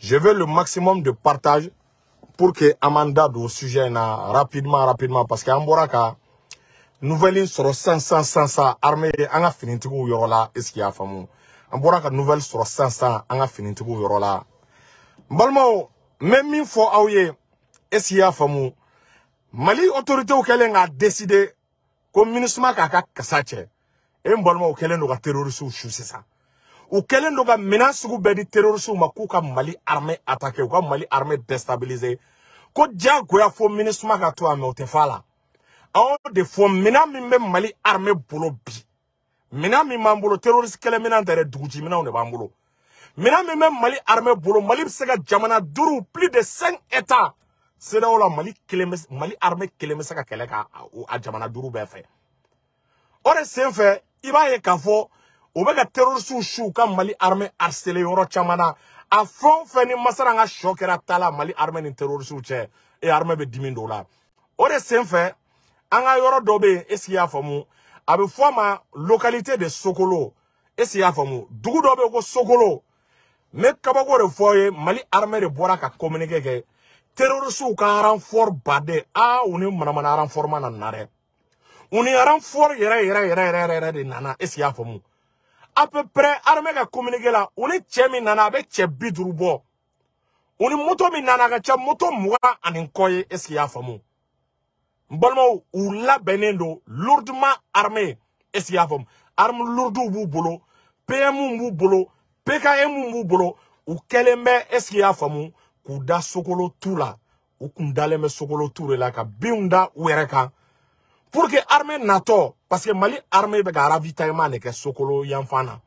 Je veux le maximum de partage pour que an b'an da don sujet in na rapidement rapidement, parce que an bɔra ka nouvelle in sɔrɔ sisan sisan sisan sisan armée an ka finitigiw yɔrɔ la. Est ce que i y'a faamu? An bɔra ka nouvelle sɔrɔ sisan sisan an ka finitigiw yɔrɔ la. N balimaw, n bɛ min fɔ aw ye, est ce que i y'a faamu, Mali autorités kɛlen k'a décider ko MINUSMA k'a ka kasa cɛ. E n balimaw, kɛlen don ka terroristes su sisan. U kɛlen don ka minɛn sugu bɛɛ di terroristes ma k'u ka Mali armée attaquer, u ka Mali armée déstabiliser, ko diyagoya fo MINUSMA ka to yan. Mais o tɛ fɔ a la. An y'o de fɔ, minɛn min bɛ Mali armée bolo bi, minɛn min b'an bolo, terroriste kɛlɛ minɛn tɛ dɛ, duguci minɛnw de b'an bolo. Minɛn min bɛ Mali armée bolo, Mali bɛ se ka jamana duuru, plus de 5 états CEDEAO la, Mali kelen bɛ, Mali armée kelen bɛ se ka kɛlɛ kɛ a jamana duuru bɛɛ fɛ. O de sen fɛ, i b'a ye k'a fɔ u bɛ ka terroristes su, u ka Mali armée harceler yɔrɔ caman na. A fɛn o fɛn ni masara an ka sɔ kɛra ta la Mali armée ni terroristes cɛ, e armée bɛ dimi don o la. O de sen fɛ, an ka yɔrɔ dɔ bɛ yen, est ce que i y'a faamu, a bɛ fɔ a ma localité de Sokolo. Est ce que i y'a faamu, dugu dɔ bɛ yen ko Sokolo. N bɛ kabako de fɔ aw ye. Mali armée de bɔra ka communiqué kɛ, terroristes ka renfort baden. Aa, u ni manamana renfort ma na dɛ, u ni renfort yɛrɛ yɛrɛ yɛrɛ yɛrɛ yɛrɛ de nana. Est ce que i y'a faamu, à peu près armée ka communiqué la, u ni cɛ min nana, a bɛ cɛ 50 bɔ. U ni moto min nana, a ka ca moto 20 ani kɔ ye. Est ce que i y'a faamu, n balimaw, u labɛnnen don, lourdement armé. Est ce que i y'a faamu, arme lourde b'u bolo, PM b'u bolo, PKM b'u bolo. U kɛlen bɛ, est ce que i y'a faamu, k'u da Sokolo tu la. U kun dalen bɛ Sokolo tu de la ka binw da u yɛrɛ kan pour que armée natɔ, parce que Mali armée bɛ ka ravitaillement de kɛ Sokolo yanfan na.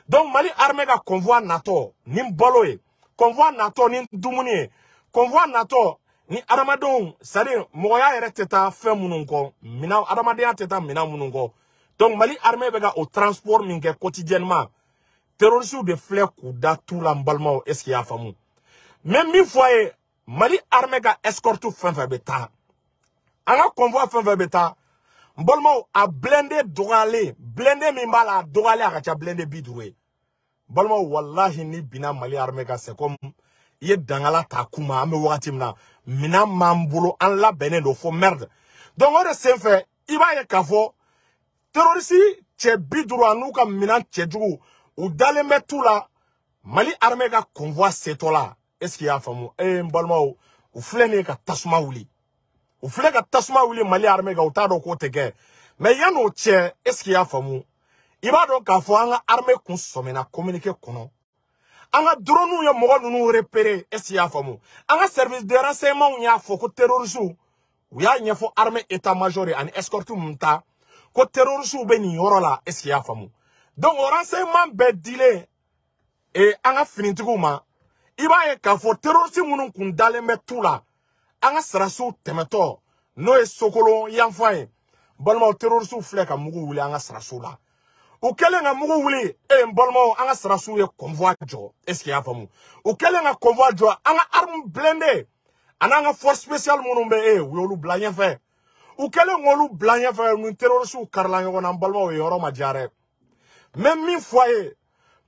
Donc Mali armée ka convoi natɔ ni balo ye, convoi natɔ ni dumuni ye, convoi natɔ ni adamadenw, c'est à dire mɔgɔya yɛrɛ tɛ taa fɛn minnu kɔ, minɛn, adamadenya tɛ taa minɛn minnu kɔ. Donc Mali armée bɛ ka o transport min kɛ quotidiennement, terroristes de filɛ k'u da tu la. N balimaw, est ce que i y'a faamu? N bɛ min fɔ a ye, Mali armée ka escorte fɛn fɛn bɛ taa, an ka convoi fɛn fɛn bɛ taa, n balimaw, a blindé dɔgɔyalen, blindé min b'a la, a dɔgɔyalen, a ka ca blindé 50 ye. N balimaw, walahi, ni binna Mali armée kan, c'est comme i ye dangala ta kuma. An bɛ wagati min na, minɛn b'an bolo, an labɛnnen don fo merde. Donc o de senfɛ, i b'a ye k'a fɔ terroriste cɛ 50 a n'u ka minɛn cɛjugu, u dalen bɛ tu la Mali armée ka convoi setɔ la. Est ce que i y'a faamu? E n balimaw, u filɛ nin ye ka tasuma wuli, u filɛ ka tasuma wuli Mali armée kan. U t'a dɔn k'o tɛ kɛ. Mais yan'o cɛ, est ce que i y'a faamu, i b'a dɔn k'a fɔ an ka armée kun sɔmina communiqué kɔnɔ, an ka drone ye mɔgɔ ninnu repérer. Est ce que i y'a faamu, an ka service de renseignement y'a fɔ ko terroristes, u y'a ɲɛfɔ armée état major ye ani escorte mun ta ko terroristes bɛ nin yɔrɔ la. Est ce que i y'a faamu? Donc o renseignement bɛɛ dilen e an ka finitigiw ma, i b'a ye k'a fɔ terroriste minnu kun dalen bɛ tu la, an ka sarasiw tɛmɛtɔ, n'o ye Sokolo yanfan ye, balimaw, terroriste filɛ ka mugu wuli an ka sarasiw la. U kɛlen ka mugu wuli, e n balimaw, an ka sarasiw ye convoi jɔ. Est ce que i y'a faamu? U kɛlen ka convoi jɔ, an ka arme blindée ani an ka force spéciale minnu bɛ e, u y'olu bila ɲɛfɛ. U kɛlen k'olu bila ɲɛfɛ, ni terroriste karila ɲɔgɔn na. N balimaw, ye yɔrɔ ma diya dɛ. N bɛ min fɔ a ye,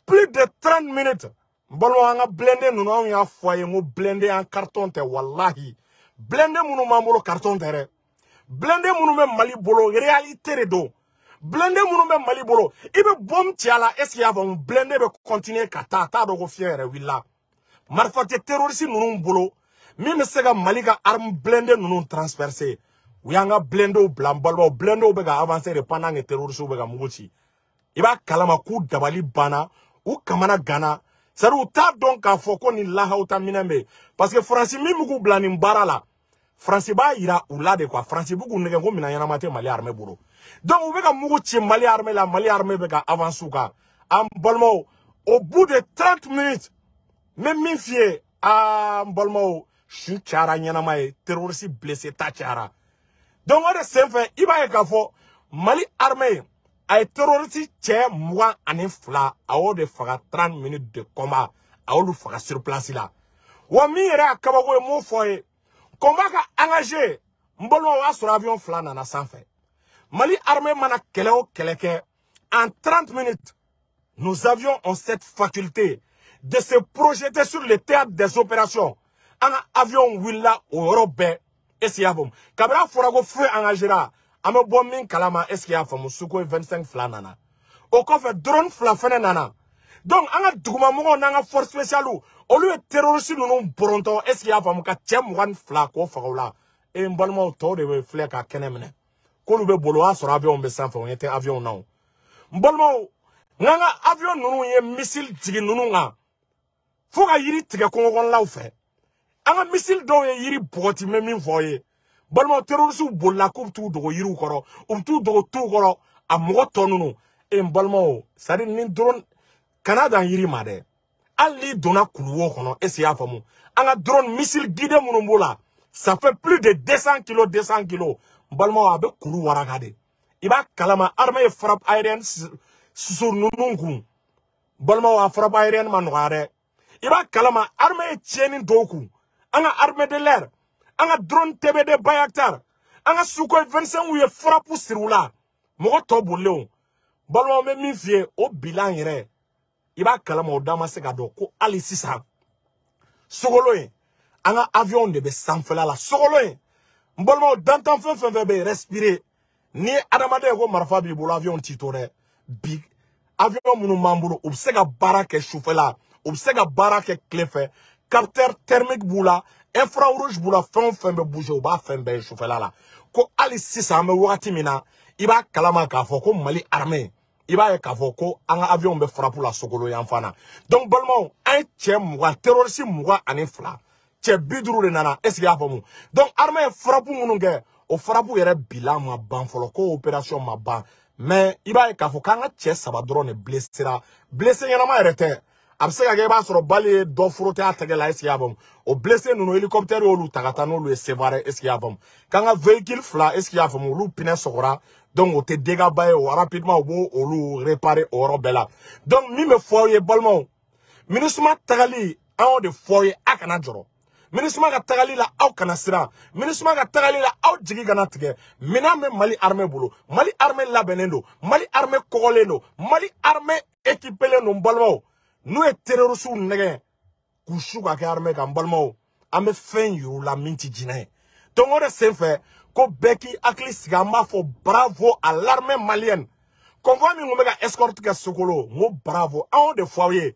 plus de 30 minutes, n balimaw, an ka blindé ninnu, anw y'a fɔ a ye n ko blindé en carton tɛ. Walahi, blindé minnu b'an bolo, carton tɛ dɛ. Blindé minnu bɛ Mali bolo, réalité de don. Blindé minnu bɛ Mali bolo, i bɛ bombe ci a la, est ce que i y'a faamu, blindé bɛ continuer ka taa, a t'a dɔn ko fiɲɛ yɛrɛ wulila. Marifa tɛ terroriste ninnu bolo min bɛ se ka Mali ka arme blindé ninnu transpercer. U y'an ka blindéw bila, n balimaw, blindéw bɛ ka avancer de pendant que terroristes bɛ ka mugu ci. I b'a kalama k'u dabali banna, u kamana ganna, c'est à dire u t'a dɔn k'a fɔ ko nin lahaw ta minɛn bɛ yen, parce que Faransi min bɛ k'u bila nin baara la, Faransi b'a yira u la de quoi. Faransi bɛ k'u nɛgɛ ko minɛn ɲɛnama tɛ Mali armée bolo. Donc u bɛ ka mugu ci Mali armée la, Mali armée bɛ ka avancer u kan. An balimaw, au bout de 30 minutes, n bɛ min f'i ye, aa n balimaw, su cayara ɲɛnama ye, terroriste blessé ta cayara. Donc o de senfɛ, i b'a ye k'a fɔ Mali armée a ye terroriste cɛ 22, a y'o de faga 30 minutes de combat, a y'olu faga sur place la. Wa min yɛrɛ y'a kabako ye, n m'o fɔ ye, combat ka engagé, n balimaw, o y'a sɔrɔ avion fila nana sanfɛ. Mali armée mana kɛlɛ o kɛlɛ kɛ, en 30 minutes, nos avions ont cette faculté de se projeter sur le théâtre des opérations. An ka avion wulila o yɔrɔ bɛɛ. Est-ce que i y'a faamu? Kabini a fɔra ko feu engagera, an bɛ bɔ min kalama, est-ce que i y'a faamu, Sukhoi 25 fila nana. O kɔfɛ drone fila fɛnɛ nana. Donc an ka dugumamɔgɔw n'an ka force spéciale, olu ye terroriste ninnu bɔrɔntɔ, est-ce que i y'a faamu, ka cɛ 22 k'o faga o la. E n balimaw tɔw de bɛ filɛ ka kɛnɛ minɛ. K'olu bɛ boli, o y'a sɔrɔ avion bɛ sanfɛ, o ɲɛ tɛ avion na o. N balimaw, n'an ka avion ninnu ye missile jigin ninnu kan, fo ka yiri tigɛ kungo kɔnɔlaw fɛ. An ka missile dɔw ye yiri bɔgɔti, n bɛ min fɔ aw ye. Balimaw, terroriste bolila k'u bɛ t'u dogo yiriw kɔrɔ, u bɛ t'u dogo tuw kɔrɔ, a mɔgɔ tɔ ninnu. E n balimaw, c'est à dire ni drone kana dan yiri ma dɛ. Hali n'i donna kuluwo kɔnɔ, est-ce que i y'a faamu? An ka drone missile guidé minnu b'o la, ça fait plus de 200 kilos, 200 kilos. N balimaw, a bɛ kulu waraka de. I b'a kalama, armée ye frappe aérienne susu ninnu kun. Balimaw, a frappe aérienne ma nɔgɔya dɛ. I b'a kalama, armée ye tiɲɛni dɔw kun. An ka armée de l'air, an ka drone TBD Bayraktar, an ka Sukhoi 25 ye frappe siri u la. Mɔgɔ tɔ bolilenw. Balimaw, n bɛ min f'i ye, o bilan yɛrɛ, i b'a kalama, o da ma se ka dɔn ko hali sisan Sogolo in, an ka avion de bɛ sanfɛla la. Sogolo in, n balimaw, dantan fɛn fɛn fɛn bɛ respirer, ni ye adamaden ye ko marifa b'i bolo, avion t'i to dɛ. Bi avion minnu b'an bolo, u bɛ se ka baara kɛ sufɛla, u bɛ se ka baara kɛ tile fɛ. Capteur thermique b'u la, infrarouge b'u la, fɛn o fɛn bɛ bouger, u b'a fɛn bɛɛ ye sufɛla la. Ko hali sisan an bɛ wagati min na, i b'a kalama k'a fɔ ko Mali armée, i b'a ye k'a fɔ ko an ka avion bɛ frappe la Sokolo yan fan na. Donc balimaw, an ye cɛ 20, terroriste 22, cɛ 50 de nana, est-ce que i y'a faamu? Donc armée ye frappe minnu kɛ, o frappe yɛrɛ bilan ma ban fɔlɔ, ko opération ma ban. Mais i b'a ye k'a fɔ k'an ka cɛ 3 dɔrɔn de blessera. Blessé ɲɛnama yɛrɛ tɛ. A bɛ se ka kɛ i b'a sɔrɔ balle ye dɔ frotté a tɛgɛ la, est-ce que i y'a faamu? O blessé ninnu, hélicoptère y'olu ta ka taa n'olu ye Sévaré, est-ce que i y'a faamu? K'an ka véhicule fila, est-ce que i y'a faamu, olu pinɛ sɔgɔra. Donc o tɛ dégâts ba ye, o rapidement u b'o olu réparer o yɔrɔ bɛɛ la. Donc min bɛ fɔ aw ye balimaw, MINUSMA tagali, an y'o de fɔ aw ye, a kana jɔrɔ. MINUSMA ka tagali la, aw kana siran. MINUSMA ka tagali la, aw jigi kana tigɛ. Minɛn bɛ Mali armée bolo. Mali armée labɛnnen don. Mali armée kɔgɔlen don. Mali armée équipélen don, n balimaw. N'u ye terroriste nɛgɛn k'u su ka kɛ armée kan, n balimaw, an bɛ fɛn yir'u la min tɛ jinɛ ye. Donc o de senfɛ ko bɛɛ k'i hakili sigi, an b'a fɔ bravo à l'armée malienne. Convoi min tun bɛ ka escorte kɛ Sokolo, n ko bravo, an y'o de fɔ aw ye.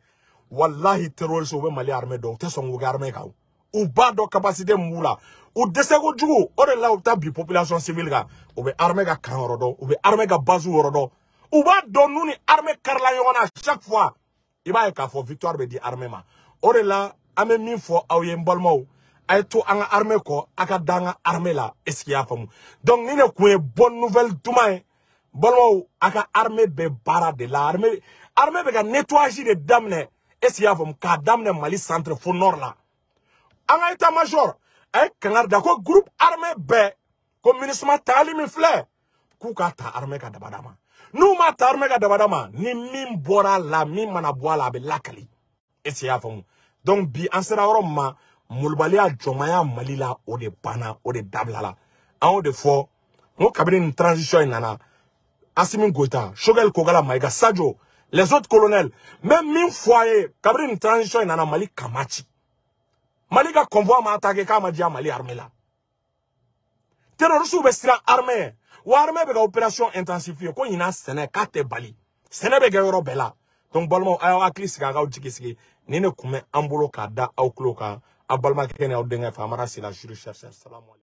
Wallahi terroriste u bɛ Mali armée dɔn, u tɛ sɔn k'u kɛ armée kan. U b'a dɔn capacité min b'u la. U dɛsɛ kojugu, o de la u bɛ taa bi population civile kan. U bɛ armée ka camp yɔrɔ dɔn, u bɛ armée ka base yɔrɔ dɔn. U b'a dɔn n'u ni armée karila ɲɔgɔn na chaque fois. I b'a ye k'a fɔ victoire bɛ di armée ma. O de la an bɛ min fɔ aw ye n balimaw, a ye to an ka armée kɔ, a ka da an ka armée la, est-ce que i y'a faamu? Donc ni ne kun ye bonne nouvelle duman ye, balimaw, a ka armée bɛ baara de la. Armée bɛ ka nettoyage de daminɛ, est-ce que i y'a faamu, k'a daminɛ Mali centre fo nord la. An ka état major a ye kangari da ko groupe armée bɛɛ ko MINUSMA tagali min filɛ, k'u k'a ta armée ka dabada ma. N'u ma ta armée ka dabada ma, ni min bɔra a la, min mana bɔ a la, a bɛ lakali. Est-ce que i y'a faamu? Donc bi an sera yɔrɔ min ma, molobaliya jɔnmaya Mali la, o de banna, o de dabila la. An y'o de fɔ n ko kabini nin transition in nana, Assimi Goïta, Choguel Kokalla Maïga, Sadio, les autres colonels, n bɛ min fɔ a ye, kabini nin transition in nana, Mali kama ci. Mali ka convoi ma attaqué k'a ma diya Mali armée la. Terroristes bɛ siran armée, wa armée bɛ ka opération intensifier ko ɲinan sɛnɛ k'a tɛ bali. Sɛnɛ bɛ kɛ yɔrɔ bɛɛ la. Donc balimaw, a y'aw hakili sigi, a k'aw jigi sigi. Nin de kun bɛ an bolo k'a da aw tulo kan. Aw balimakɛ ni aw denkɛ fɛ, Amara Sila, juriste chercheur. Salam alaikum.